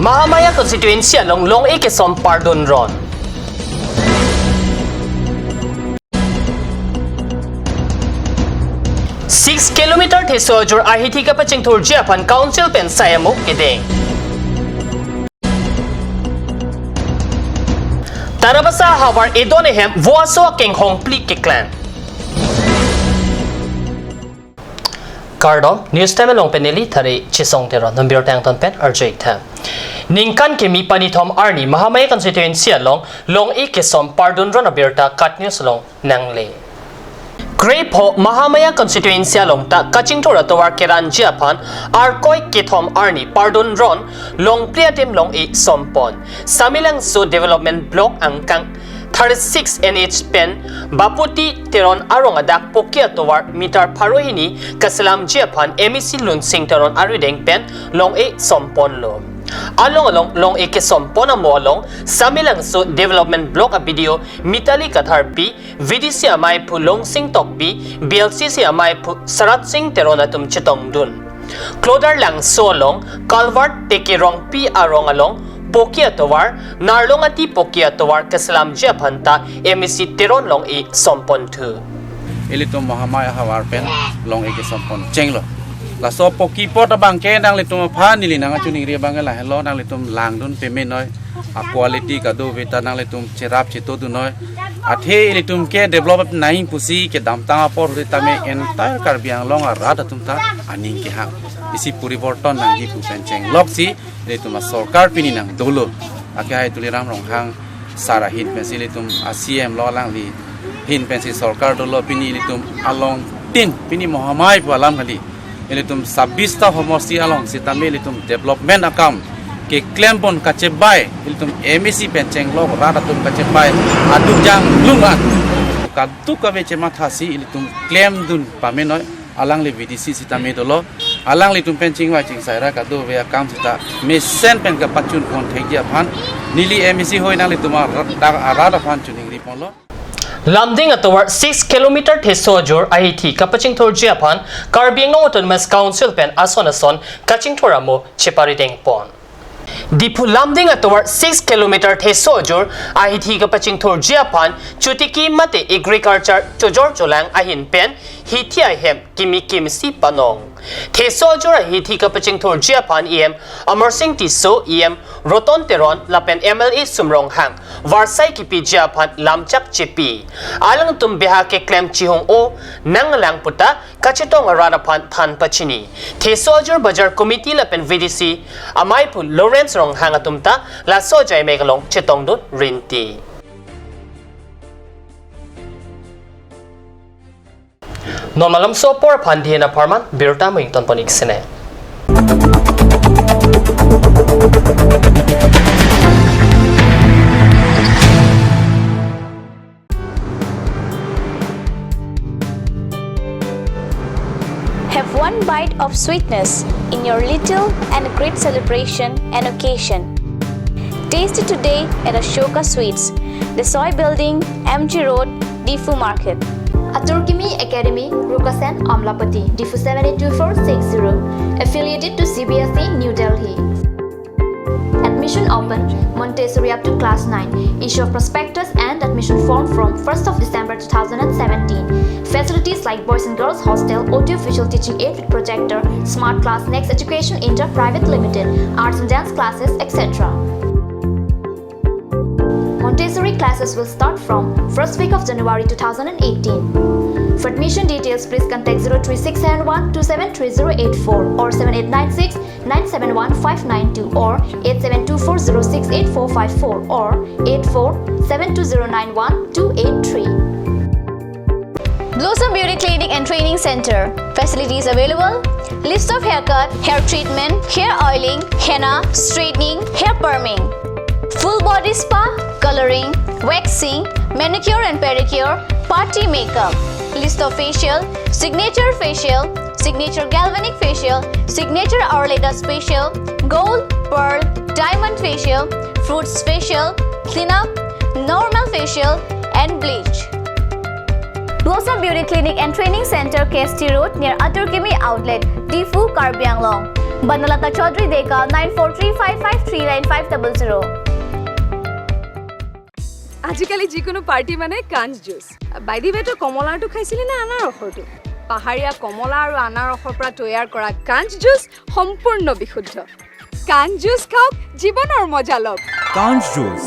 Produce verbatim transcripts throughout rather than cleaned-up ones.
Mahamaya constituency along long-e kesom pardun ron. Six kilometer Theso Ajur ahithi kapachingthurji aphan council pen sai amo kedeng. Tarabasa havar edon ehem vo aso akenghong phli keklang. Kardom, News Time along pen neli Thari Chisong Teron, nambirta angton pen arju-ik tha. Ningkan kimi panithom arni Mahamaya constituency along long-e kesom pardun ron abirta KAT News along nangle. Krepho Mahamaya constituency along ta kachingthur atovar keranji aphan Arkoi kethom arni pardun ron long phli adim long-e sompon. Samelangso Development Block angkang thirty-six N H pen Bapoti Teron arong adak Poki atovar meter pharo hini kaselamji aphan M A C Lunsing Teron arideng pen long-e somponlo. Along along long-e kesompon amo along Samelangso Development Block a B D O Mitali Katharpi, V D C amaiphu Longsing Tokbi, B L C C amaiphu Sarat Sing Teron atum chetongdun. Klodar Langso along Culvert Teke Rongpi arong along Poki atovar, Narlong Ati Poki atovar keselamji aphan ta M A C Teron long-e somponthu. Ilitum Mahamaya havar pen long-e kesompon chenglo. Laso poki apot abangke nanglitum aphan neli nangkachiningri abangke lahelo, nanglitum langdun pamenoi, a quality kadokave ta nanglitum cherap chetongdunnoi. Athe ilitum ke develop nangji pusi kedamtang apor huri tame entire Karbi Anglong arat atum ta aning kehang. Isi poriborton nangji pu pen chengloksi ilitum asorkar pini nangdolo. Akehai Tuliram Ronghang sar ahin pensi ilitum a C M lo, alangli ahin pensi sorkar dolo, pini ilitum along tin pini Mahamaya pu alam kali. Ilitum sabis ta homosti along sitame ilitum development akam keklempon kachebai, ilitum M A C pen chenglok rat atum kachebai aduk janglungan kadokave chemathasi ilitum klemdun pamenoi. Alangli V D C sitame dolo, alanglitum pen chingvai chingsai ra kadokave akam sita mesen pen kapachunpon thekji aphan neli M A C hoi nanglitum arat, arat aphan chiningriponlo. Lumding atovar six kilometer Theso Ajur ahithi kapachingthurji aphan Karbi Anglong Autonomous Council pen ason ason kachingthur amo cheparidengpon. Diphu Lumding atovar six kilometer Theso Ajur ahithi kapachingthurji aphan chotiki mate agriculture chojor cholang ahin pen hithi ahem kimi kimsi panong. Theso Ajur ahithi kapachingthurji aphan E M Amarsing Tisso, E M Roton Teron lapen M L A Sum Ronghang varsai kipiji aphan lamchak chepi. Alangtum beha keklem chihung-o nanglang puta kachetong arat aphan than pachini. Theso Ajur Bajar Committee lapen V D C amaiphu Lawrence Ronghang atum ta laso ajaimek along chetongdun rinti. Non malomso apor aphan dihen apharman birta mo ingtonpon-ik sene. Have one bite of sweetness in your little and great celebration and occasion. Taste it today at Ashoka Sweets, Desoi Building, M G Road, Diphu Market. Atur Kimi Academy, Rukasen Amlapati, Diphu seven eight two four six zero. Affiliated to C B S E, New Delhi. Admission open, Montessori up to class nine. Issue of prospectus and admission form from first of December two thousand and seventeen. Facilities like boys and girls hostel, audio visual teaching aid with projector, smart class, Next Education India Private Limited, arts and dance classes, et cetera. Montessori classes will start from first week of January two thousand and eighteen. For admission details, please contact zero three six seven one two seven three zero eight four or seven eight nine six nine seven one five nine two or eight seven two four zero six eight four five four or eight four seven two zero nine one two eight three. Blossom Beauty Clinic and Training Center. Facilities available: list of haircut, hair treatment, hair oiling, henna, straightening, hair perming, full body spa, coloring, waxing, manicure and pedicure, party makeup, list of facial, signature facial, signature galvanic facial, signature Arleta facial, gold, pearl, diamond facial, fruits facial, cleanup, normal facial, and bleach. Blossom Beauty Clinic and Training Center, K S T Road, near Atur Kimi Outlet, Diphu, Karbi Anglong. Banalata Chaudhary Deka, nine four three five five three nine five double zero. আজিকালি যিকোনো পাৰ্টি মানে কাঞ্চ জুচ। বাইদেৱেতো কমলাৰটো খাইছিলে নে আনাৰসৰটো? পাহাৰীয়া কমলা আৰু আনাৰসৰ পৰা তৈয়াৰ কৰা কাঞ্চ জুচ সম্পূৰ্ণ বিশুদ্ধ। কাঞ্চ জুচ খাওক, জীৱনৰ মজা লওক। কাঞ্চ juice.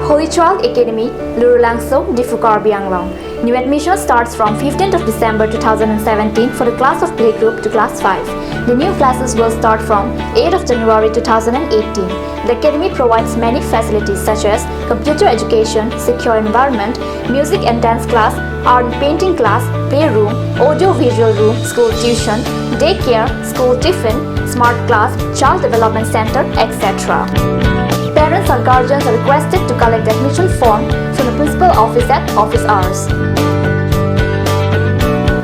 Holy Child Academy, Lurulangso, Diphu, Karbi Anglong. New admission starts from fifteenth of December two thousand seventeen for the class of playgroup to class five. The new classes will start from eighth of January two thousand eighteen. The academy provides many facilities such as computer education, secure environment, music and dance class, art and painting class, playroom, audio-visual room, school tuition, daycare, school tiffin, smart class, child development center, et cetera. Parents or guardians are requested to collect admission form from the principal office at office hours.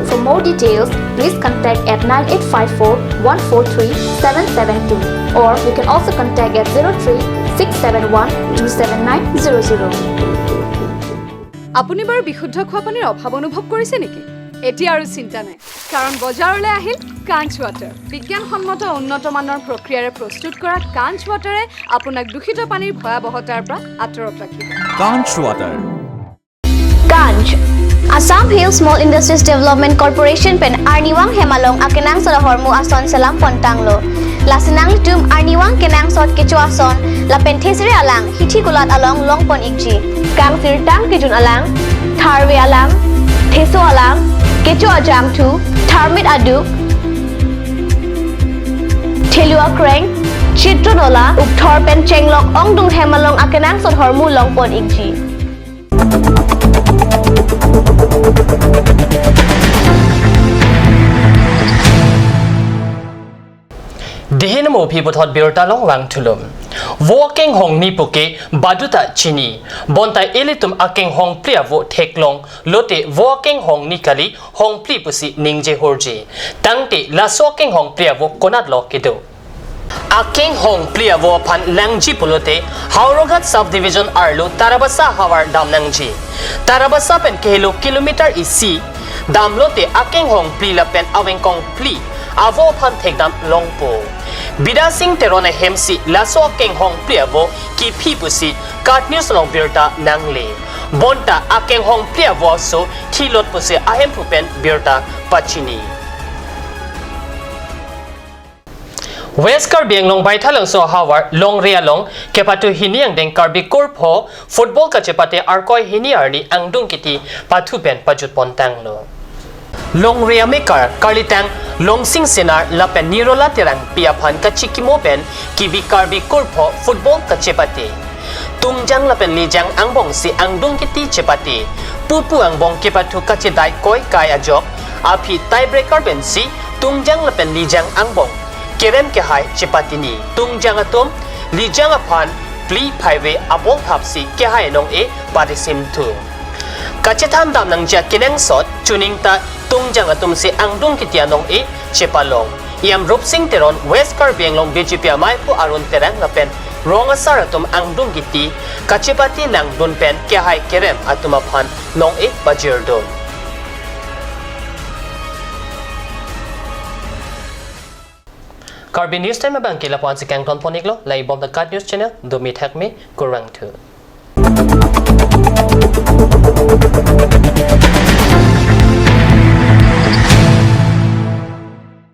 For more details, please contact at nine eight five four one four three seven seven two, or you can also contact at zero three six seven one two seven nine zero zero. আপুনি বাৰু বিশুদ্ধ খোৱা পানীৰ অভাৱ অনুভৱ কৰিছে নেকি? এতিয়া আৰু চিন্তা নাই, কাৰণ বজাৰলৈ আহিল কাঞ্চ ৱাটাৰ। বিজ্ঞানসন্মত উন্নত মানৰ প্ৰক্ৰিয়াৰে প্ৰস্তুত কৰা কাঞ্চ ৱাটাৰে আপোনাক দূষিত পানীৰ ভয়াৱহতাৰ পৰা আঁতৰত ৰাখিব। কাঞ্চ water. Kanch, Assam Hill Small Industries Development Corporation pen arnivang hem along akenangsot ahormu ason selam pontanglo. Lasi nanglitum arnivang kenangsot kecho ason lapen thesere alang hithi kulat along longpon ikji. Kangsirtang kejun alang, tharve alang, theso alang, kecho ajangthu, tharmit aduk, thelu akreng, chitro nola, ukthor pen chenglok ongdung hem along akenangsot ahormu longpon ikji. Dehin mo phi puthot birta along vangthulo. Vo akenghong ni puke baduta chini. Bonta ilitum akenghong phli avo theklong lote vo akenghong ni kali hongphli pusi ningje horji. Tangte laso akenghong phli avo konatlo kedo? Akenghong phli avo aphan nangji pulote Howraghat Sub Division arlo Tarabasa havar dam nangji. Tarabasa pen kehelo kilometer isi damlote akenghong phli lapen avengkong phli avo aphan thekdam longpo. Bidya Sing Teron ahemsi laso akenghong phli avo kiphi pusi KAT News along birta nangle. Bonta akenghong phli avo aso thilot pusi ahemphu pen birta pachini. West Karbi Anglong Baithalangso havar Longri along kepathu hini angdeng Karbi kurpho football kachepate arkoi hini arni angdung kiti pathu pen pajut pontanglo. Longri amekar karlitang Longsing Senar lapen Nirola Terangpi aphan kachikimo pen kibi Karbi kurpho football kachepate. Tungjang lapen Lijang angbongsi angdung kiti chepate. Pupu angbong kepathu kachedai koi kai ajok aphi tiebreaker pensi Tungjang lapen Lijang angbong kerem kehai chepatini. Tungjang atum Lijang aphan phli phaive abol thapsi kehai anong-e parisim thu. Kachethan dam nangji akenangsot chuning ta Tungjang atumsi angdung kiti anong-e chepalong. E M Rupsing Teron, West Karbi Anglong B J P amaipo Arun Terang lapen rong asar atum angdung kiti kachepate langdun pen kehai kerem atum aphan nong-e pajirdun. Karbi News Time abangke lapu-ansi kangton pon iklo, laibom the KAT News channel, domi thakme, kurvangthu.